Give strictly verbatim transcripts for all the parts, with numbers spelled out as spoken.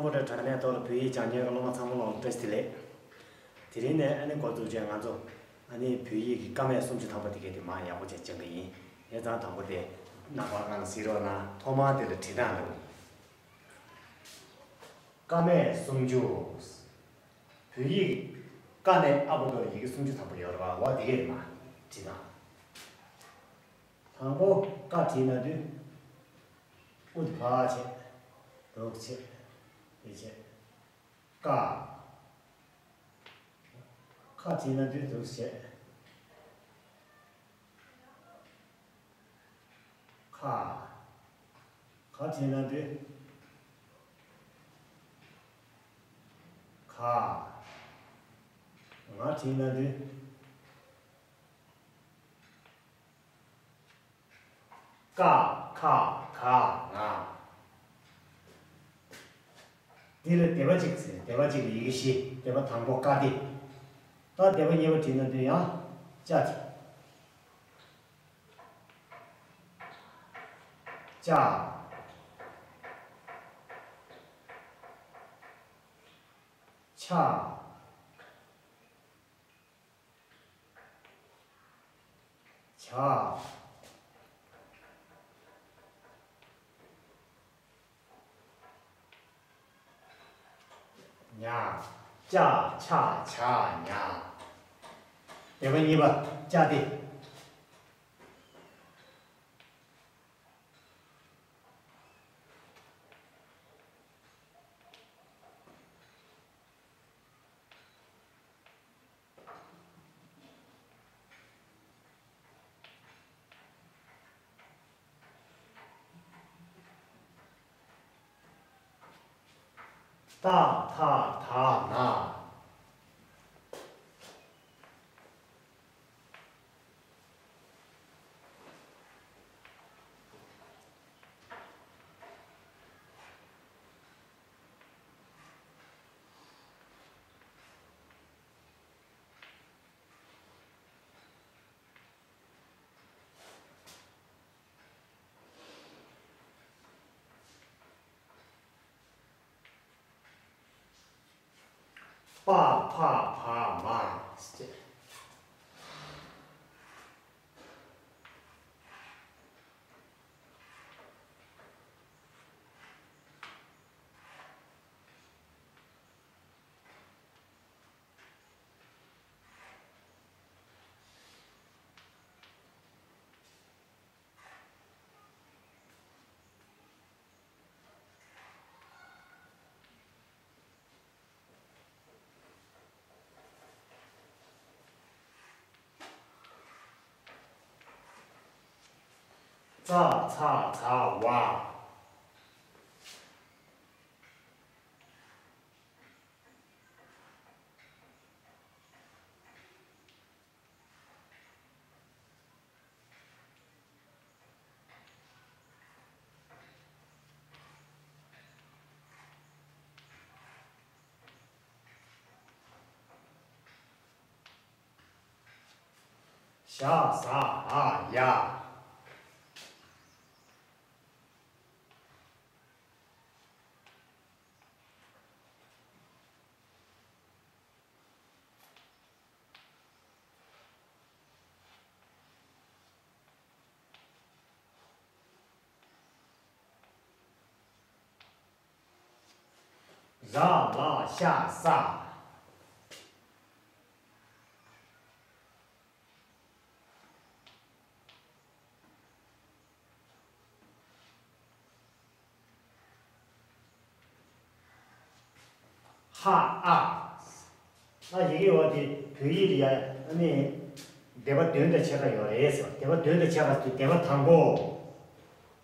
པོ་རེད། དྲ་གནས་ཐོག་ལ་བོད་ཡིག་སྦྱང་མཁན་གྱི་སློབ་མ་ཚང་མ་ལ་བཀྲ་ཤིས་བདེ་ལེགས། དེ་རིང་ནས་ཨ་ནི་འགོ་འཛུགས་བྱས། ང་ཚོ་ཨ་ནི་བོད་ཡིག་གི་ཀ་མད་སུམ་ཅུ་ཐམ་པ་དེ་གའི་དེ་མར་ཡག་པོ་བྱས་སྦྱང་གི་ཡིན། ཡ་ཙང་དང་པོ་དེ་རྣམ་པ་སྒང་ལ་གཟིགས་རོགས་གནང་། ཐོག་མར་དེ་ལ་བྲིས་སྟངས་ལ། ཀ་མད་སུམ་ཅུ། བོད་ཡིག་ཀ་ནས་ཨ་བར་དུ་ཡི་གེ་སུམ་ཅུ་ཐམ་པ་ཡོད་རེད་པ། འོ་དེ་གའི་དེ་མར་བྲིས་སྟངས། དང་པོ་ཀ་བྲིས་ན་དུས། དབུ་དེ་ཕར་བྱས། འདུག་བྱས། འདི་བྱས། ཀ། ཁ་བྲིས་ན་དུས་འདུག་བྱས། ཁ། ག་བྲིས་ན་དུས། ཁ། ང་བྲིས་ན་དུས། ཀ་ཁ་ག་ང་། འདི་ལ་སྡེ་པ་གཅིག་ཟེར། སྡེ་པ་གཅིག་ལ་ཡི་གེ་བཞི། སྡེ་པ་དང་པོ་ཀ་སྟེ། ད་སྡེ་པ་གཉིས་པ་བྲིས་ན་དུས་ཡང་ཅ་སྟེ། ཅ། ཆ། ཇ། ཉ། ཅ་ཆ་ཇ་ཉ། སྡེ་པ་གཉིས་པ་ཅ་སྟེ། ཏ་ཐ་ད་ན། པ་ཕ་བ་མ། ཙ་ཚ་ཛ་ཝ། ཞ་ཟ་འ་ཡ། ར་ལ་ཤ་ཟ། ཧ་ཨ། ཨ་ཡི་གེ་འོ་དེ་བོད་ཡིག་ལ་ཡ་ཨ་ནི་སྡེ་པ་བདུན་དང་ཕྱེད་ཀ་ཡོད་རེད་ཟེར་བ། སྡེ་པ་བདུན་དང་ཕྱེད་ཀ་ཟེར་དུས་སྡེ་པ་དང་པོ་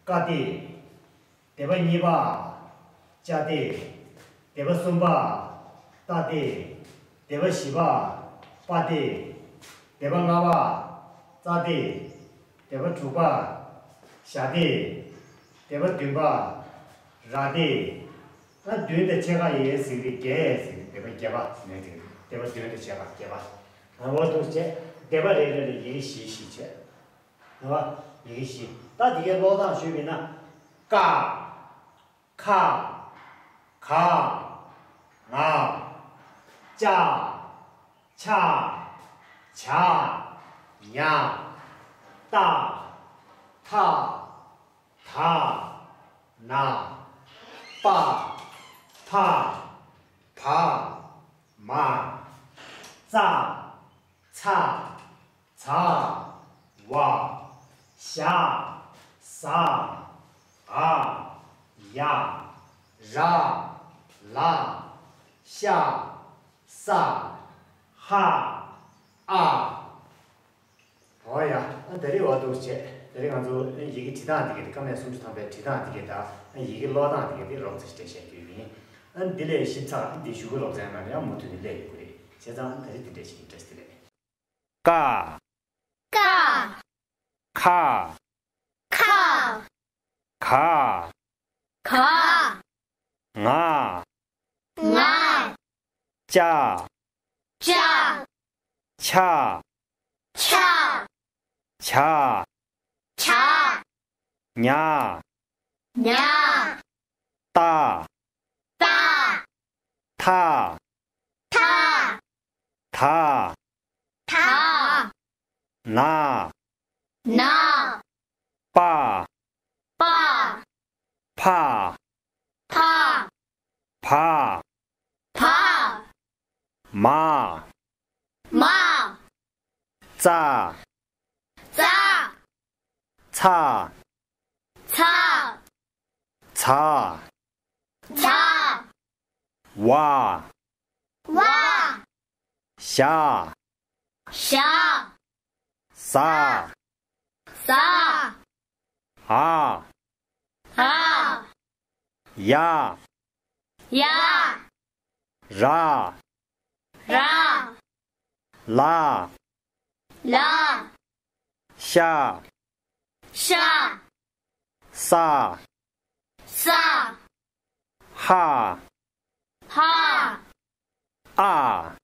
ཀ་སྟེ། སྡེ་པ་གཉིས་པ་ཅ་སྟེ། སྡེ་པ་གསུམ་པ་ཏ་སྟེ། སྡེ་པ་བཞི་པ་པ་སྟེ། སྡེ་པ་ལྔ་པ་ཙ་སྟེ། སྡེ་པ་དྲུག་པ་ཞ་སྟེ། སྡེ་པ་བདུན་པ་ར་སྟེ། ཨ་བདུན་དང་ཕྱེད་ཀ་ཡིན་ཟེར་གི་བརྒྱད་ཟེར་གི། སྡེ་པ་བརྒྱད་པ་ཟེར་ནས་དེ་སྡེ་པ་བདུན་དང་ཕྱེད་ཀ་བརྒྱད་པ། ཨ་འོ་འདུག་བྱས། སྡེ་པ་རེ་རེ་ལ་ཡི་གེ་བཞི་བཞི་བྱས། རེད་བ། ཡི་གེ་བཞི། ད་དེ་གའི་ཀློག་སྟངས་ཞུས་པ་ཡིན་ན། ཀ་ཁ། ག་ང་། ཅ་ཆ་ཇ་ཉ། ཏ་ཐ་ད་ན། པ་ཕ་བ་མ། ཙ་ཚ་ཚ་བ། ཞ་ཟ་འ་ཡ། ར་ལ་ཤ་ས་ཧ་ཨ། འོ་ཡ། ཨ་དེ་རིང་འོ་འདུག་བྱས། དེ་རིང་ང་ཚོ་ཡི་གེ་བྲིས་སྟངས་དེ་གའི་དེ། ཀ་མད་སུམ་ཅུ་ཐམ་པའི་བྲིས་སྟངས་དེ་གའི་དང་ཡི་གེ་ཀློག་སྟངས་དེ་གའི་དེ་རོབ་ཙམ་ཞིག་འགྲེལ་བཤད་རྒྱུ་ཡིན། ཨ་འདི་ལས་ཞིབ་ཚགས་འདི་གཞུག་གུ་སློབ་ཚན་ནང་ལ་ཡང་མུ་མཐུད་ནས་སླེབས་ཡོང་གི་རེད། བྱས་ཙང་ད་རེས་འདི་འདྲ་ཞིག་ཡིན། བཀྲ་ཤིས་བདེ་ལེགས། ཀ་ཀ་ཁ་ཁ་ཁ་ཁ་ཁ་ང་ང་ཅ་ཅ་ཆ་ཆ་ཇ་ཇ་ཉ་ཉ་ཏ་ཏ་ཐ་ཐ་ཐ་ཐ་ན་ན་པ་པ་ཕ་ཕ་ཕ་ཕ་མ་མ་ཙ་ཙ་ཚ་ཚ་ཚ་ཚ་བ་བ་ཞ་ཞ་ཟ་ཟ་འ་འ་ཡ་ཡ་ར་ར་ལ་ལ་ཤ་ཤ་ས་ས་ཧ་ཧ་ཨ།